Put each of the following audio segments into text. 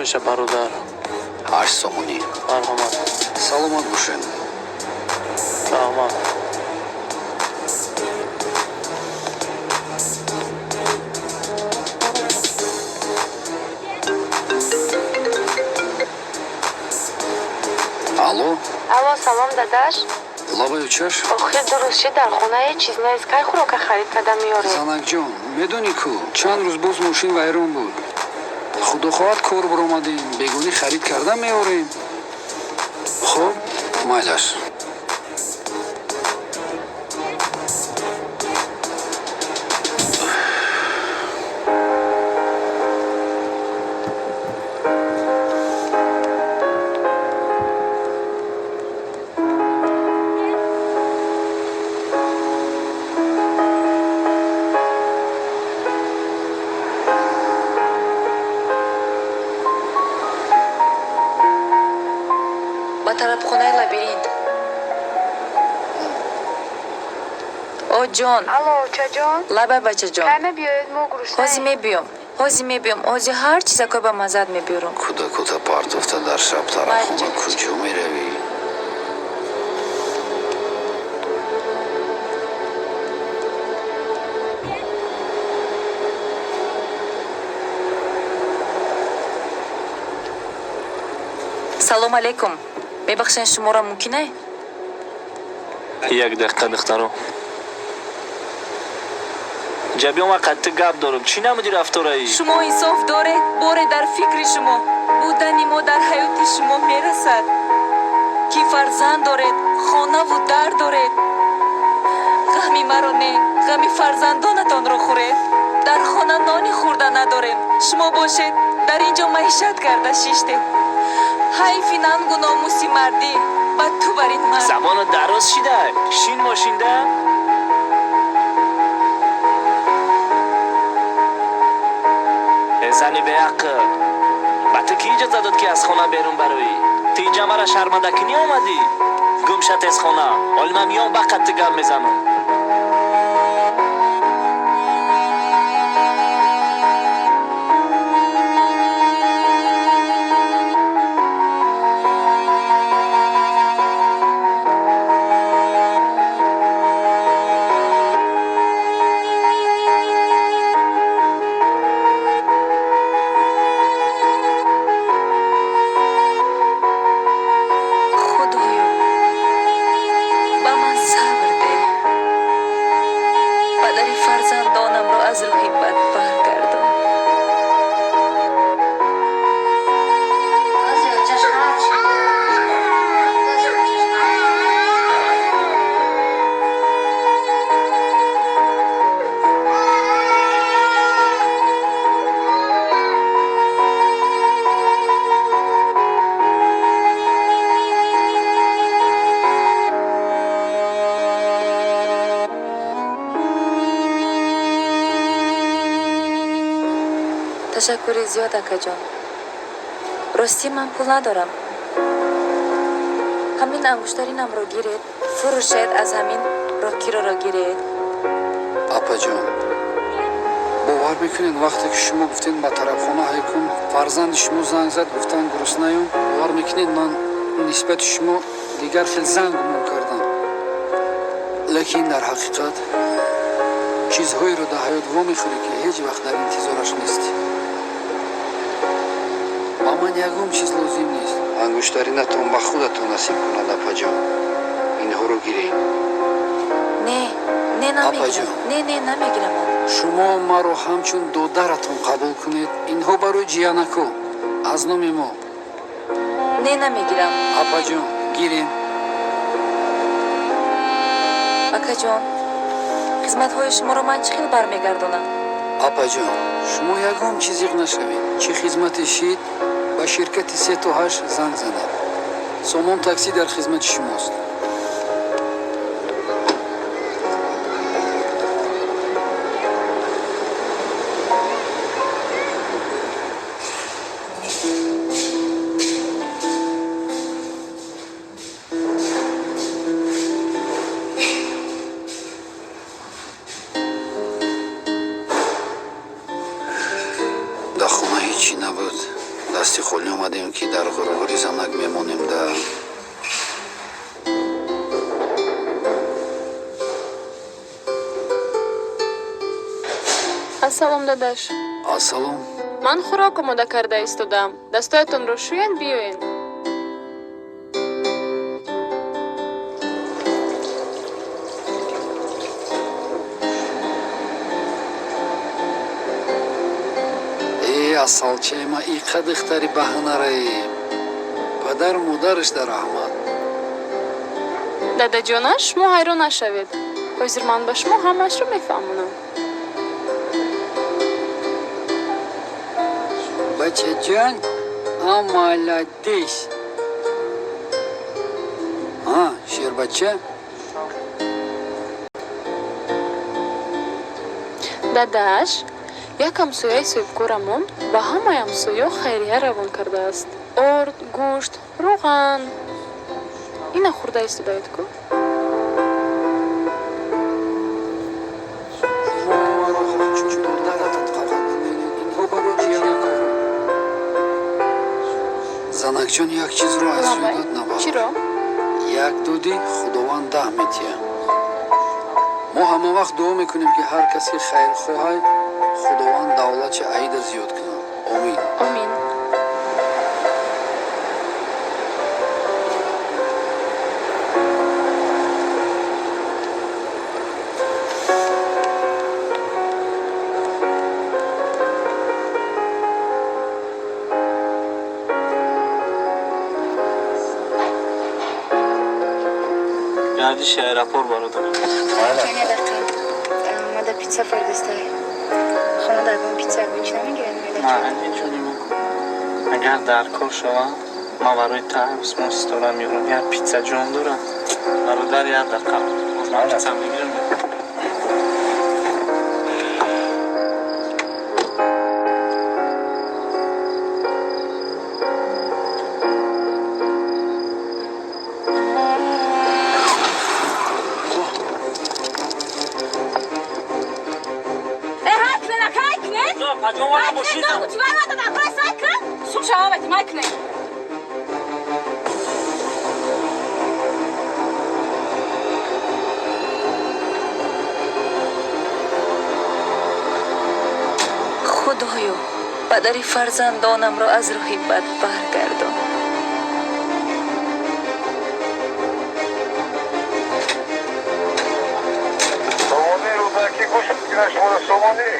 Меша, бародар? 8 сомонӣ. Марҳамат. Саломат бошед. Раҳмат. Алло. Алло, салом, дадаш. Лабаю чаш. Охир 2 рӯз шид, дар хона ҳеҷ чиз нест. Кай хӯрока харид карда меёред? Занакҷон, медонӣ ку, чанд рӯз боз мошин вайрон буд. Худо хоҳад, кор баромадем, бегонӣ харид карда меорем. Хуб, майлаш. Ба тарабхонаи Лабиринт. О ҷон. Алло, очаҷон. Лабай, бачаҷон. Кай мебиёед? Мо Ҳозир гуруснаем. мебиём, ҳозир мебиём, ҳозир ҳар чизакои ба маззат мебиёрам. Кӯдакота партофта дар шаб тарабхона куҷо меравӣ? Салом алейкум, мебахшед, шуморо мумкине? Як дақиқа, духтаро. Ҷабиён, ма қатъи гап дорам. Чӣ намуди рафтораи? Шумо инсоф доред? Боре дар фикри шумо будани мо дар ҳаёти шумо мерасад, ки фарзанд доред, хонаву дар доред. Ғами маро не, ғами фарзандонатонро хӯред. Дар хона нони хӯрда надорем, шумо бошед, дар ин ҷо маишат карда шиштед. Ҳайфи нангу номуси мардӣ ба ту бар ин мард. Забонат дароз шида, шин мошинда. Э, зани беақл, ба ту кӣ иҷоза дод, ки аз хона берун бароӣ? Ту инҷа мара шармандакунӣ омадӣ? Гум ша тез хона, ҳоли ман миём, ба қатъи гап мезанам. Худоё, ба ман сабр деҳ. Падари фарзандонамро аз рӯҳи бад баргардон. Ҳозир очаш хат шид. Ҳозир очаш хат. Ташаккури зиёд, акаҷон. Ростӣ, ман пул надорам. Ҳамин ангуштаринамро гиред, фурӯшед, аз ҳамин роҳкироро гиред. Апаҷон, бовар мекунед, вақте ки шумо гуфтед ба тарабхона ҳайкун, фарзанди шумо занг зад, гуфтан гуруснаём. Бовар мекунед, ман нисбати шумо дигар хел зан гумон кардам, лекин дар ҳақиқат чизҳоеро дар ҳаёт вомехӯрӣ, ки ҳеҷ вақт дар интизораш нестӣ. Ба ман ягон чиз лозим нест. Ангуштаринатон ба худатон насиб кунад, апаҷон. Инҳоро гиред. Не, не, намегирам. Апаҷон. Не, не, намегирам ман. Шумо маро ҳамчун додаратон қабул кунед. Инҳо барои ҷиянако аз номи мо. Не, намегирам. Апаҷон, гирем. Акаҷон, хизматҳои шуморо ман чӣ хел бармегардонам? Апаҷон, шумо ягон чиз зиқ нашавед. Чӣ хизмате шид, ба ширкати сету ҳашт занг занед. Сомон таксӣ дар хизмати шумост. Дар хона ҳеҷ чӣ набуд, дасти холӣ. Ассалом, дадаш. Ассалом. Ман хӯрок омода карда истодаам, дастоятонро шӯянд, биёед. Э, асалчаи ма, иқа духтари баҳунарае, падару модараш дар раҳмат. Дадаҷона, шумо ҳайрон нашавед, ҳозир ман ба шумо ҳамаашро мефаҳмонам. Бачаҷон, а молодец, а шербача. Дадаш, як ҳамсояи соҳибкорамон ба ҳамаи ҳамсоё хайрия равон кардааст: орд, гӯшт, рӯған. Ина хӯрда истодаед ку. Занакҷон, як чизро аз Лабай. ёдат набар. Чиро? Як додӣ, Худованд 10 метиҳад. Мо ҳама вақт дуо мекунем, ки ҳар касе хайрхоҳай, Худованд давлатши аида зиёд кунад. Омин. Омин. Гардиши аэропорт, бародар. Чанд я дақиқа омада питса фурдистай. Хона дар ягон питса, ягон чи намегирем? Агар дар кор шавам, ман барои та Усмон Ситора меёрам, як питса ҷон дорам, бародар. Як дақиқа, ман питса мегирам. Худоё, падари фарзандонамро аз роҳи бад баргардон. Сомонӣ, Рӯдакӣ, гӯш мекунад шуморо, Сомонӣ.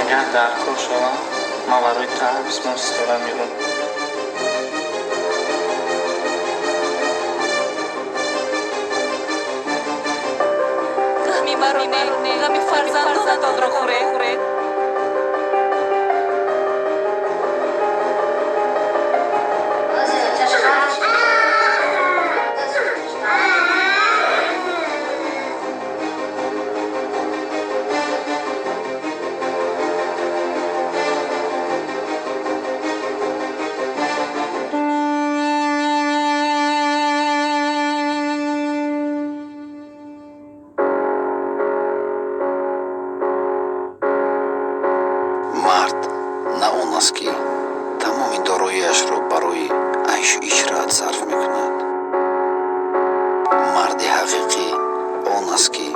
Агар дар кор шавам, ман барои та Усмон Ситора меёрам. Ғами маро не, ғами фарзандонатонро хӯред. Мард на он аст, ки тамоми дороиашро барои айшу ишрат сарф мекунад. Марди ҳақиқӣ он аст, ки